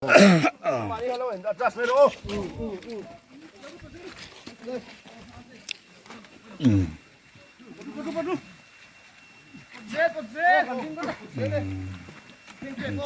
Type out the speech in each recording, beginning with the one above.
An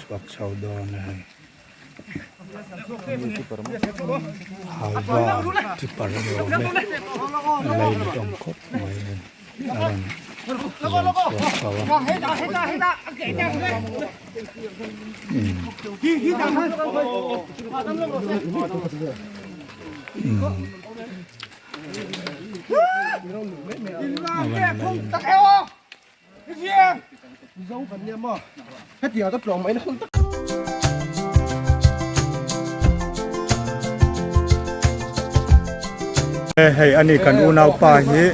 chhuak chho dawn a hei Haiva tipper a ni awm e a lei awm khawp mai a ni. A rawn rawn chhuak chho a Hei ani kan unaupa hi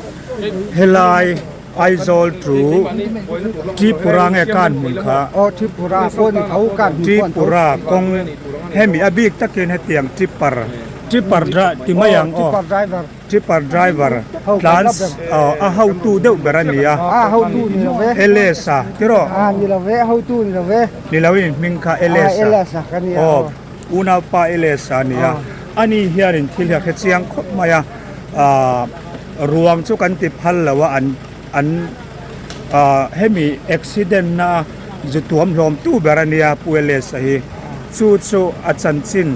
helai Aizawl to Tripura nge kan hmun kha Tripura kawng hemi a bik takin hetiang tipper tipper ti mai ang aw. Tipper driver tlan a hotu deuh ber a ni a, LS-a tiraw? Ni lo in hming kha LS-a aw unaupa LS-a a ni a, ani hianin thil hi a hre chiang khawp mai a, ruang chu kan ti phal lo a an an hemi accident na zu tuam hlawm tu ber a nia Pu LS-a hi. Chu chu a chanchin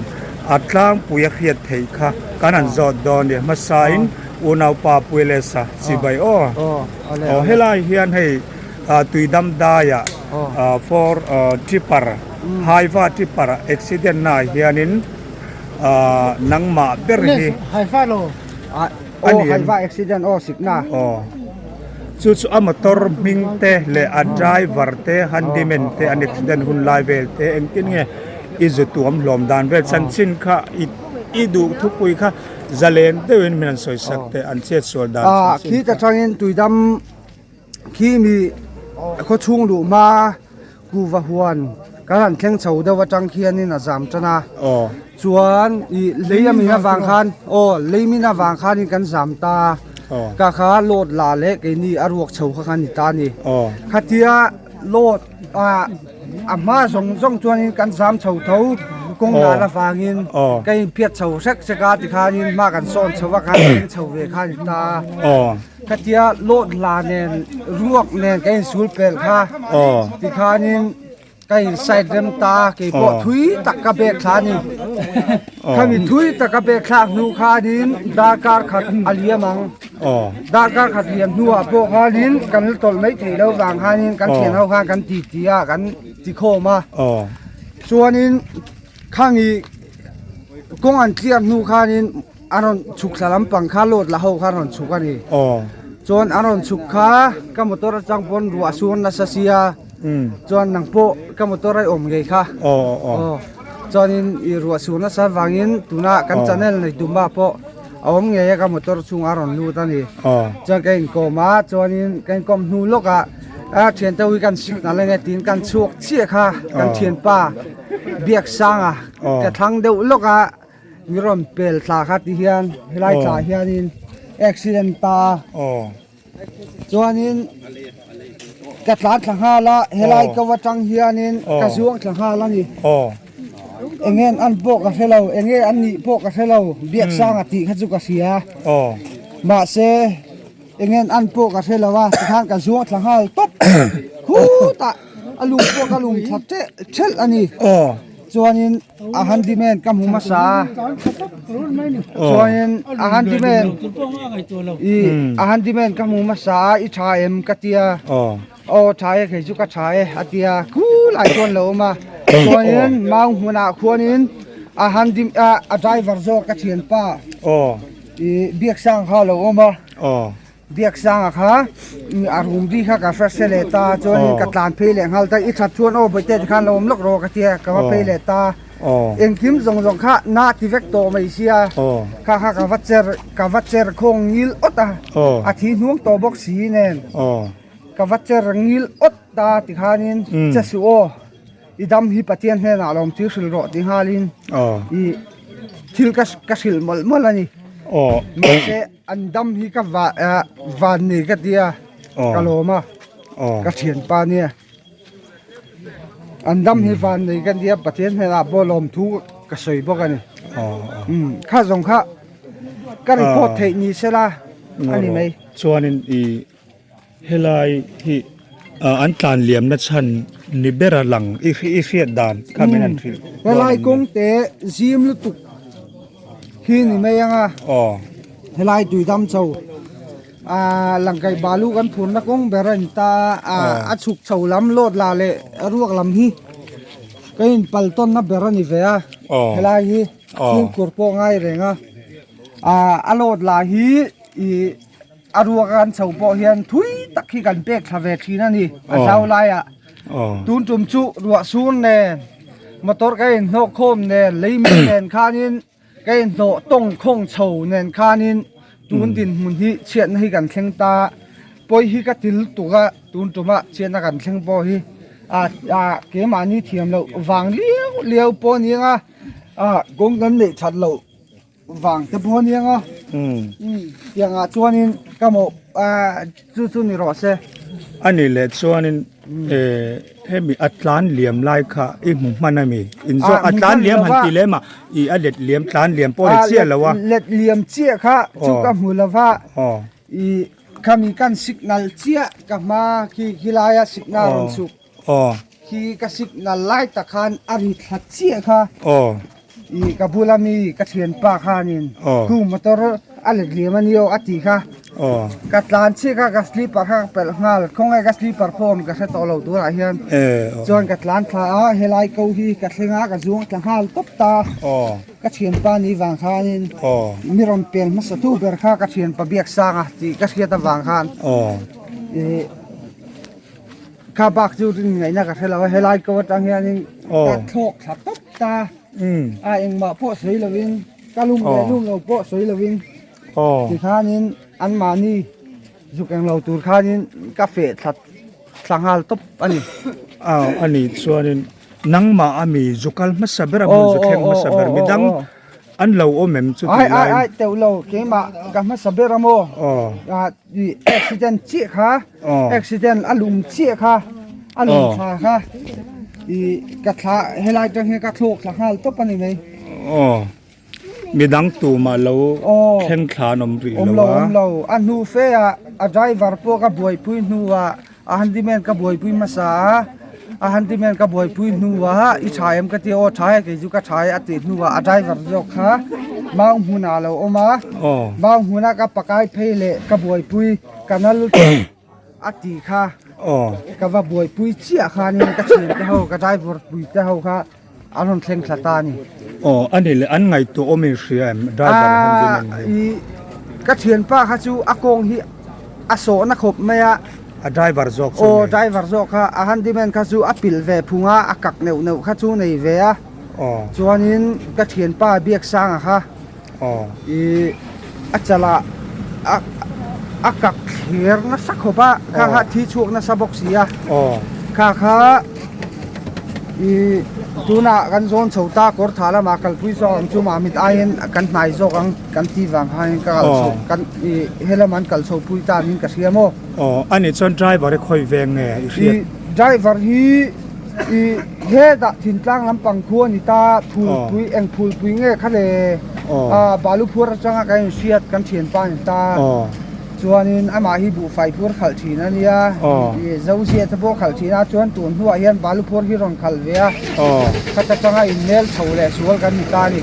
a tlangpui a hriat theih kha kan han zawt dawn nia hmasain unaupa Puelesa chibai aw aw helai hian hei tuidam daiah for tipper haiva tipper accident naah hianin nangmah ber hi A ni em? Accident aw sikna. Aw. Chu chu a motor hming te leh a driver te handyman te an accident hun lai vel te engtin nge i zu tuam hlawm dan vel chanchin kha i i duh thupui kha zalen deuhin min han sawi sak teh an chet sual dan chanchin kha. Khi ta tangin tuidam khi mi khawchhung luh hma Kuhva huan kan han thleng chho deuh atang khianin a zam tan a, chuan ih lei a min avang khan aw lei min avang khanin kan zam ta a, ka kha load la leh keini a ruak chho kha khan ni ta a ni. Khatia load ah a hma zawng zawng chuanin kan zam chho tho kawng dan avangin ka inphiat chho hrek hrek a tikhanin hma kan sawn chho a khan thleng chho ve kha a ni ta a. Khatia lawt hla nen ruak nen ka insul pel kha tikhanin ka in side rem ta keipawh thui tak ka bek thla a ni. Khami thui tak ka bek thlak hnu khanin darkar khat a liam ang. Darkar khat liam hnuah pawh khanin kan la tawlh mai theih loh vang khanin kan thian ho khan kan ti ti a kan ti khawm a. Chuanin khanghi kawng an tliak hnu khanin. A rawn chhuk thla lampang kha load la ho kha a rawn chhuk a ni. Chuan a rawn chhuk kha ka motor atang pawn ruah suan nasa sia chuan nang pawh ka motor a awm ngei kha. Aw chuanin i ruah sur nasa vangin tuna kan channel nei tumah pawh a awm ngei a ka motor chhungah a rawn lut a ni. Chuan ka inkawm a chuanin ka inkawm hnu lawkah a thiante hi kan signal ange tiin kan chhuak chiah kha kan thianpa Biaksanga ka thlang deuh lawk a. Mi rawn pel thla kha ti hian helai thla hianin accident ta chuanin ka tlan thla nghal a helai ko atang hianin ka zuang thla nghal a ni eng nge an pawh ka hre lo eng nge an nih pawh ka hre lo Biaksanga tih kha chu ka hria mahse eng nge an pawh ka hre lo a tikhan ka zuang thla nghal tawp khutah a lung pawh ka lung thla thelh a ni chuanin. A handyman ka hmu hmasa a chuanin a handyman i a handyman ka hmu hmasa a i tha em ka tia aw tha e kei chu ka tha e a tia khulai chuan lo awm a chuanin mau hmunah khuanin a handy a driver zawk ka thianpa i Biaksang kha a lo awm a. Biaksanga kha a room bik kha ka hre hre leh ta chuanin ka tlan phei leh nghal ta i that chuan aw bawihte tikhan lo awm lawk rawh ka tia ka va phei leh ta engkim zawng zawng kha na ti vek tawh mai sia kha kha ka va cher ka va cher khawng ngil awt a a thi hnuang tawh bawk si nen ka va cher ngil awt ta tikhanin che suh aw i dam hi Pathian hnenah lawm thil hrilh rawh ti nghalin i thil ka ka hrilh mawlh mawlh a ni mahse An dam hi ka va van nei ka tia ka lawm a ka thianpa nia. An dam hi van nei ka nia Pathian hnenah pawh lawmthu ka sawi bawk a ni. Kha zawng kha ka report theih ni sela a ni mai. Chuanin i helai hi an tlan liamna chhan ni bera lang i hriat dan kha min han hrilh. Helai kawng te zim lutuk hi ni mai ang a. Helai tuidam chho. Aaa langkaih balu kan phurna kawng ber a ni ta a a chhuk chho lam lawt lah leh ruak lam hi ka in pal tawnna ber a ni ve a helai hi fimkhur pawh ngai reng a aaa a lawt lah hi ih a ruak a kan chho pawh hian thui tak hi kan pek thla ve thin a ni a zau laiah tun tum chu ruah sur nen motor ka inhnawh khawm nen lei min nen khanin. Ka inhnawh tawng khawng chho nen khanin tun dinhmun hi chhiatna hi kan thleng ta, pawi hi ka til tuk a, tun tuma chhiatna kan thleng pawh hi ah ah keimahni thiam loh vang liau liau pawh a ni ang a, ah kawng kan neih that loh vang te pawh a ni ang a, tiangah chuanin ka mawh ah chu chu ni rawh se. A nih leh chuanin eh hemi a tlan liam lai kha i hmu hman a mi? Inzawh a tlan liam han ti lem a, i a let liam tlan liam pawh ni chiah lo a. Let liam chiah kha chu ka hmu lo va, i khami kan signal chiah ka hma khi khilaia signal rawn chhuk khi ka signal lai tak khan a ri thla chiah kha i ka bula mi ka thianpa khanin khu motor a let liam a ni aw a tih kha. Ka tlan chiah kha ka slipper kha ka pelh nghal khawnge ka slipper pawh awm ka hre tawh lo tunah hian chuan ka tlan thla a helai ko hi ka thleng a ka zuang thla nghal tawp ta ka thianpa ni vang khanin mi rawn pel hmasa tu ber kha ka thianpa biak sang a tih ka hriat avang khan ih kha bak chu rin ngaihna ka hre lo a helai ko atang hianin ka thlawk thla tawp ta a engmah pawh sawi lovin ka lum leh lum lo pawh sawi lovin. Tikhanin anmahni zuk eng lo tur khanin ka feh thla thla nghal tawp a ni. Aw a nih chuanin nangmah a mi zu kal hmasa ber a hmun zu thleng hmasa ber midang an lo awm em chu tih lai. Ai ai teuh lo keimah ka hmasa ber a maw accident chiah kha accident a lum chiah kha a lum thla kha ih ka thla helai tang hian ka thlawk thla nghal tawp a ni mai. Midang tumah lo thleng thla an awm rih lo a. Awm lo awm lo, a hnu fe a a driver pawh ka buaipui hnuah a handyman ka buaipui hmasa a, a handyman ka buaipui hnuah i tha em ka ti a, aw tha e kei chu ka tha e a tih hnuah a driver zawk kha mau hmunah a lo awm a, mau hmuna ka pakai phei leh ka buaipui ka nal lutuk. A ti kha ka va buaipui chiah khanin ka thian te ho ka driver pui te ho kha an rawn thleng thla ta a ni. Aw a ni le an ngaihtuah awm in hria em driver handyman hi. Ih ka thianpa kha chu a kawng hi a sawhna khawp mai a. A driver zawk chu Aw driver zawk kha a handyman kha chu a pilh ve phung a a kak neuh neuh kha chu nei ve a. Aw. Chuanin ka thianpa Biaksanga kha. Ih a chalah a a kak thler nasa khawp a kha kha thi chhuak nasa bawk si a kha kha ih tunah kan zawn chho ta kawr tha lamah kalpui zawk ang chu mamit aiin kan hnai zawk ang kan tih vang khanin ka kal chho kan ih helam an kal chho pui ta niin ka hria maw. Aw a nih chuan driver hi khawi veng nge i hriat? Ih driver hi. I hetah thintlang lampang khu a ni ta, phulpui eng phulpui nge kha le ah balu phur atanga kan inhriat kan thianpa a ni ta, chuanin amah hi buhfai phur khalh thin a nia, i zozia te pawh khalh thin a, chuan tun hnuah hian balu phur hi rawn khalh ve a, khat atanga inmel chho leh sual kan ni ta a ni.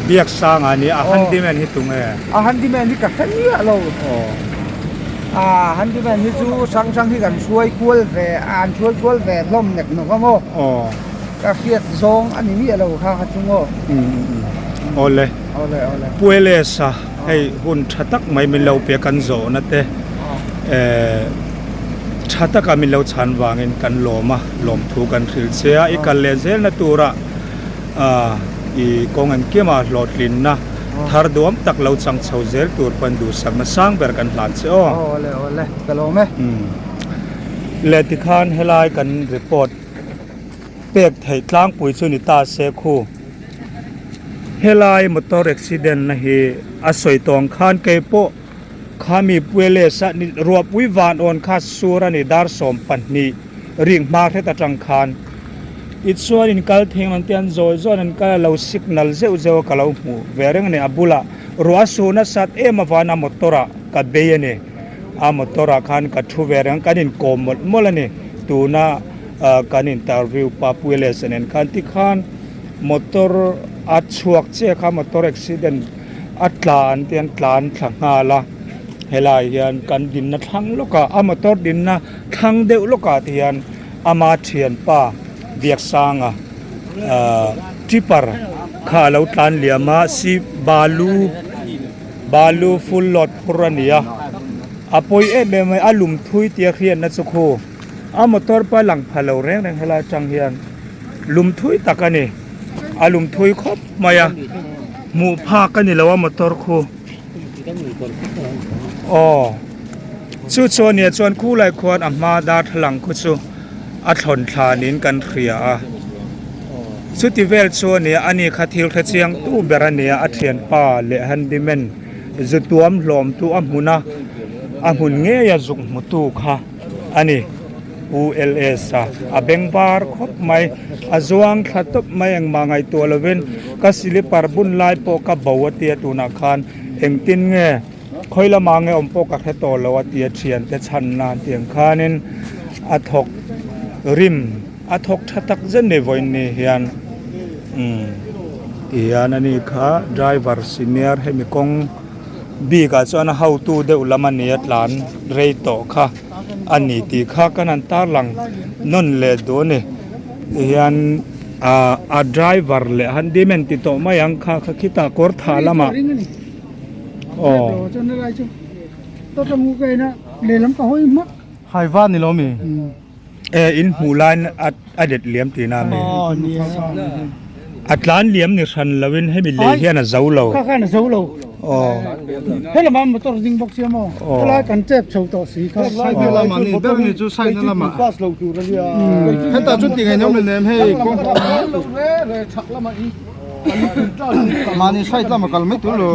Biaksanga a ni, a handyman hi tunge? A handyman hi ka hre miah lo. A handyman hi chu hrang hrang hi kan hruai kual ve a an hruai kual ve hlawm nek nawk a maw ka hriat zawng a ni miah lo kha kha chu maw. Awle awle awle Puelesa hei hun tha tak mai min lo pe kan zawhna te eh tha taka min lo chhan vangin kan lawm a lawmthu kan hrilh che a i kal leh zelna tura ah i kawng engkima hlawhtlinna Thar duam tak lo chang chho zel tur pawn duhsakna sang ber kan hlan che aw. Aw le aw le ka lawm e. Umm le tikhan helai kan report pek theih tlangpui chu ni ta se khu. Helai motor accident na hi a sawi tawng khan keipawh khami Pueles a ruahpui van awn kha sur a ni dar 12 ring hma hret atang khan. Tichuan in kal theng an tian zawi zawiin an kal a lo signal zeuh zeuh a ka lo hmuh ve reng a ni. A bulah ruah a su nasat em avangin a motor ah ka bei a ni. A motor ah khan ka thu ve reng a, kan inkawm mawlh mawlh a ni. Tuna kan interview pa Pu Elias nen khan tikhan motor a chhuak chiah kha motor accident a tla an tian tlan thla nghal a. Helai hian kan dinna thlang lawkah a motor dinna thlang deuh lawkah te hian ama thianpa Biaksanga ahh tipper kha a lo tlan liam a si balu balu full load phur a ni a a pawi em em mai a lum thui tia hriatna chu khu a motor pawh a lang pha lo reng reng helai atang hian lum thui tak a ni a lum thui khawp mai a hmuh phak a ni lo a motor khu. Aw chu chu ania chuan khulai khuan a hma darthlalang khu chu a thlawn thlanin kan hria a chuti vel chu ania ani kha thil hre chiang tu ber ania a thianpa leh handyman zu tuam hlawm tu a hmun a a hmun ngei a zuk hmu tu kha ani. ULS a a beng var khawp mai a zuang thla tawp mai engmah ngaihtuah lovin ka silipar bun lai pawh ka bo a tia tunah khan engtin nge khawi lamah nge awm pawh ka hre tawh lo a tia thiante chhan nan tiang khanin a thawk rim a thawk tha tak zet ni vawiin ni hian umm tihian ani kha driver senior hemi kawng bik ah chuan a hotu deuh lam a ni a tlan rei tawh kha. a ni tih kha kan han tarlang nawn leh duh a ni tihian ah a driver leh handyman ti tawh mai ang kha kha khitah kawr thah lamah aw. E in hmuh laiin a let liam tihna a mi a tlan liam ni hran loin hemi lei hian a zo lo kha khan a zo lo aw helama motor ding bawk sia maw helai kan chep chho tawh si kha ber ni chu side na lamah pass lo tur a nia heta chu ti ngaihna awm leh nem hei kawng mahni side lama kal mai tur lo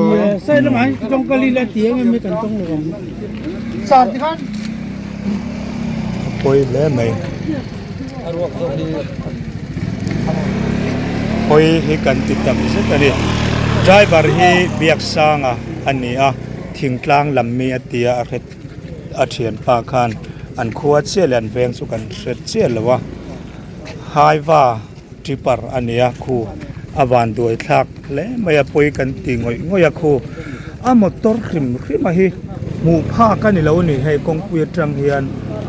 side lamah hian tawngkal ila ti em em mai kan tawng lo ang sar ti khan pawi hle mai pawi hi kan ti tam zet a ni driver hi Biaksanga a ni a thingtlang lam mi a tia a hre a thianpa khan an khua chiah leh an veng chu kan hre chiah lo a haiva. Tipper a nia khu a van duai thlak hle mai a pawi kan ti ngawih ngawih a khu a motor hrim hrim a hi hmuh phak a ni lo a ni hei kawngpui atang hian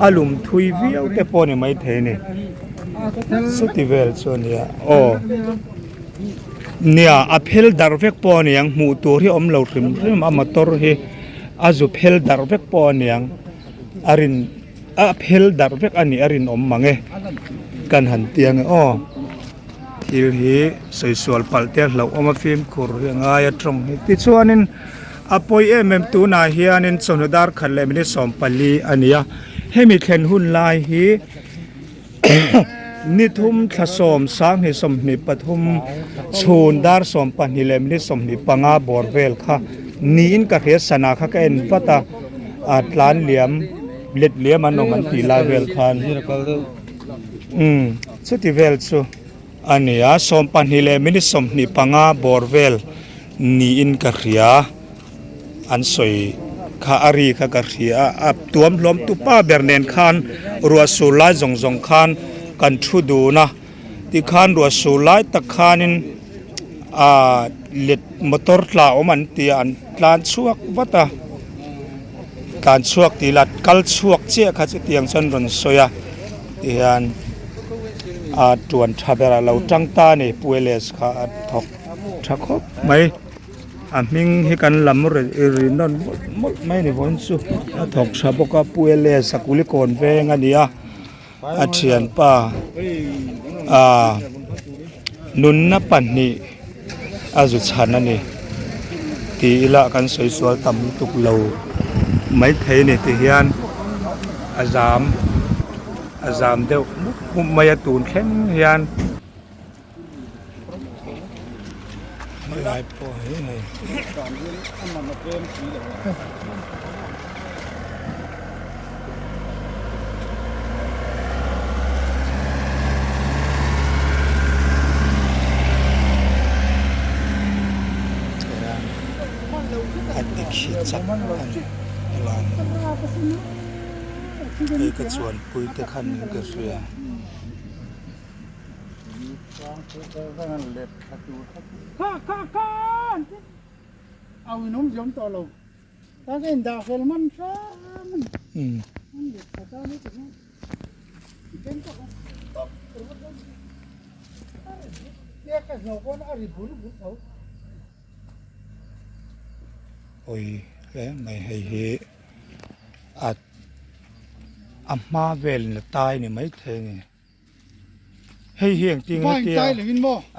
a lum thui viau te pawh a ni maithei a ni chuti vel chu a nia aw nia a phel darh vek pawh a niang hmuh tur hi a awm lo hrim hrim a motor hi a zu phel darh vek pawh a niang a rin. A phel darh vek a nih a rinawm mang e kan han ti ange aw thil hi sawi sual palh te a hlauhawm a fimkhur hi a ngai a tawng hi tichuanin a pawi em em tunah hianin chawhnu dar khat leh minute 14 a ni a hemi thlen hun lai hi ni thum thla sawm sanghnih 23 chhun dar 12 leh minute 25 bawr vel kha niin ka hria sana kha ka en vat a a tlan liam. Let liam an awm an tih lai vel khan umm chuti vel chu a ni a 12 leh minute 25 bawr vel niin ka hria an sawi kha a ri kha ka hria a tuam hlawm tu pa ber nen khan ruah sur lai zawng zawng khan kan thu dun a tikhan ruah sur lai tak khanin ahh let motor tla awm an ti a an tlan chhuak vat a. Tlan chhuak tih lah kal chhuak chiah kha chutiang chuan rawn sawi a tihian a tuan tha berah lo tang ta a ni Pu Elias kha a thawk tha khawp mai a hming hi kan lam ri nawn mawlh mawlh mai a ni vawiin chu a thawk tha bawk a Pu Elias a Kulikawn veng a ni a a thianpa ah nunna pahnih. a zu chhan a ni tih ila kan sawi sual tam lutuk lo maithei a ni ti hian a zam a zam deuh mup mup mai a tun thleng hian helai pawh hi hei. khi chak a ni helai hei ka chuanpui te khan in ka hria. Ui hle mai hei hi a a hma vel in a tai ni maithei a ni hei hi engtin nge tia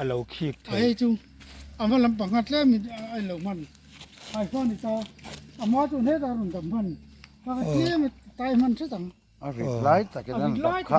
a lo khik thei. A rit lai takin an dap kha.